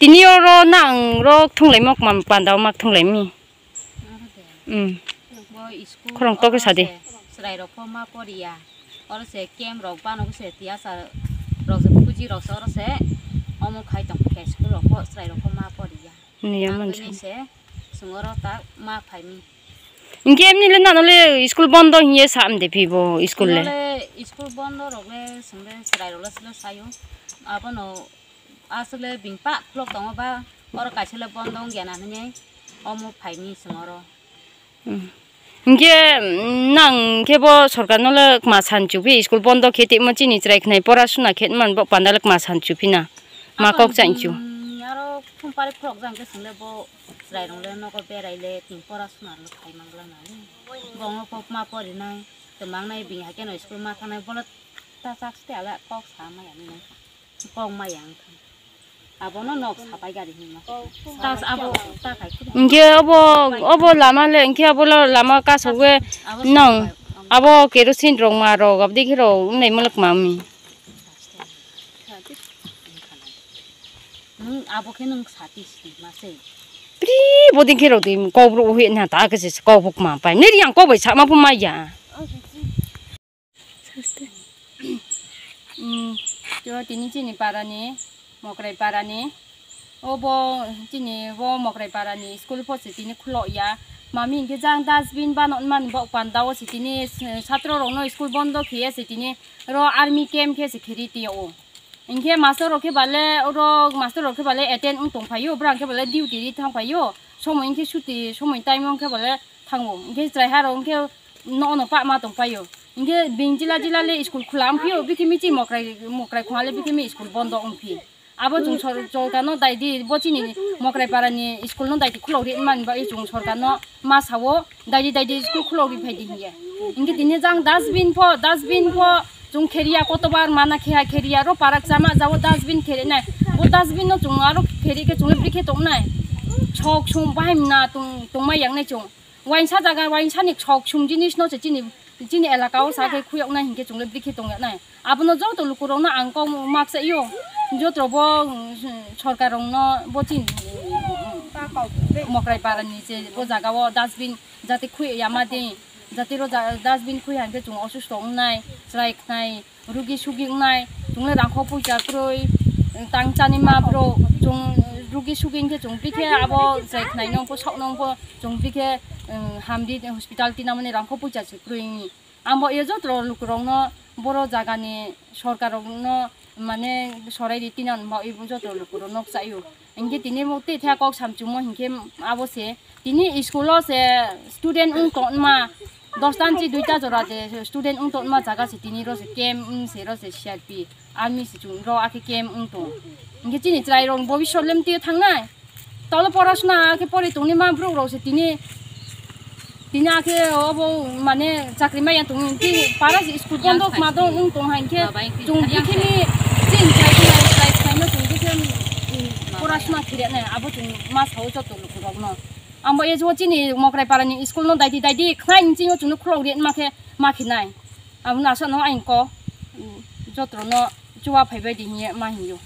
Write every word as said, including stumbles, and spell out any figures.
Tini oro nang ro kthunglaimo kma panda wo ma kthunglai mi? Aro de. Hmm. Bo school khorang to khe oro sa di. Se chwrai rok pho ma pori ya. Oro se camp rok bano se tiasa rok se phuji rok se oro se omo khai tong khe school rok pho chwrai rok pho ma pori ya. Ni ya. Ang mansa. Tini se chwng oro ta ma phai mi. Hingkhe emni le nano le school bondo hing ye sa mde phi bo school le? Nole school bondo rok le chwng le chwrai rok le silo sayo. Abono aswk le bini pah phlok tongo ba, oro kaisa le bondo wngya na hinwi omo phai mi chwng oro. Hmm. Hingkhe, mm, nang khe bo sorkar no le kma san chuphi school bondo khe timo chini chwrai khnai pora suna khe man bo panda le kma san chuphi na. Ma kok chang chu. Aro phung pari phlok jang khe chwng le bo chwrai rong le nogo berai le tini pora suna le khai mang gla na le. Bo ngo pok ma pori nai, twmang nai bini hakhe no school ma thangnai bole ta chak ste ala kok sa ma ya nai. Kok ma yang kha. Abono nok sapai gari hima. Tas abo ta khai khu. Hingkhe abo, abo lama le, hingkhe abo la-, lama kasok we abo nang, sapai, abo kerosene rok ma rok, abdi khe rok, nai malak ma mi. Nung abo khe nung sati si ma se. Pri bodin khe rok di, kok bro hui na ta khe se kok buk ma pai. Neri yang kok bai sa ma phu ma ya. Saste. Hmm, to tini chini para ni, Mokrai para ni. Obo chini bo Mokrai para ni school pho se tini khulo ya. Mami hingkhe jang dustbin bano man bo panda wo se tini, eh, satro rok no school bondo khe ye se tini ro army camp khe se kheri ti o. Hingkhe master rok khe bale, oro master rok khe bale attend wng tong phai o, brang khe bale duty ri thang phai o. Somoi hingkhe suti, somoi time wng khe bale thango. Hingkhe chraiha rok hingkhe no ono pah ma tong pai o. Hingkhe bini jila jila le school khula wng phi o, bikhe mi chi Mokrai, Mokrai khong le bikhe mi school bondo wng phi. Abo chung sor-, sorkar no dai di, bo chini Mokrai para ni school no dai di khulok ri man ba, chung sorkar no ma sa o, dai di, dai di school khulok ri phai di hing ye. Hingkhe tini jang dustbin pho, dustbin pho, chung kheri ya kotobar mana khe hai kheri ya, ro para kchama ja o dustbin kheri nai. Bo dustbin no chung aro kheri khe chung le bri khe tong nai. Sok sung bahai mna tong, tong mai yang nai chung. Wainsa jaga, wainsa ni sok sung jinis no se chini, chini elaka o sa khe khuyok nai hingkhe chung le bri khe tong ya nai. Abono joto luku rok no ang kok mak sa yo. Joto bo, mm, sorkar rok no bo chini, mm, Mokrai para ni je bo jaga o dustbin jati khui ya ma di. Jati ro ja-, dustbin khui hingkhe chung osusto wng nai, chrai khnai, rugi sugi wng nai, chung le rangkho poicha kroi, tang chani ma bro, chung rugi sugi hingkhe chung bikhe abo chrai khnai no pho, sok no pho, chung bikhe, um, hamdi hospital tina mani rangkho poicha se kroi. Ang bo ye joto luku rok no, boro jaga ni sorkar rok no, mane sorai ri tina ang bo ye joto luku rok nok cha yo. Hingkhe tini bo tei tha kok samchungmo hingkhe abo se, tini school o se student wng tongma, dosta ni chi duita jora je student wng tongma jaga se tini ro se camp wng se ro se C R P, army se chung ro akhe camp wng tong. Hingkhe chini chrai rok bo bisor lem twi thangnai. Tolo porasuna khe pori tongni ma brouh rok se tini, tini akhe obo mane chakri maya tong tini para se school bondo kma dong wng tong hai khe chung bikhe ni chini chrai khe chrai khe no chung bikhe porasuna khire nai abo chung ma sao joto luku rok no. Ang bo ye jo chini Mokrai para ni school no daidi daidi khnai ni chini chung no khulok ri ma khe ma khe nai. Abo no asa no ang ko joto no chuwa phai bai di hing ye ma hing yo.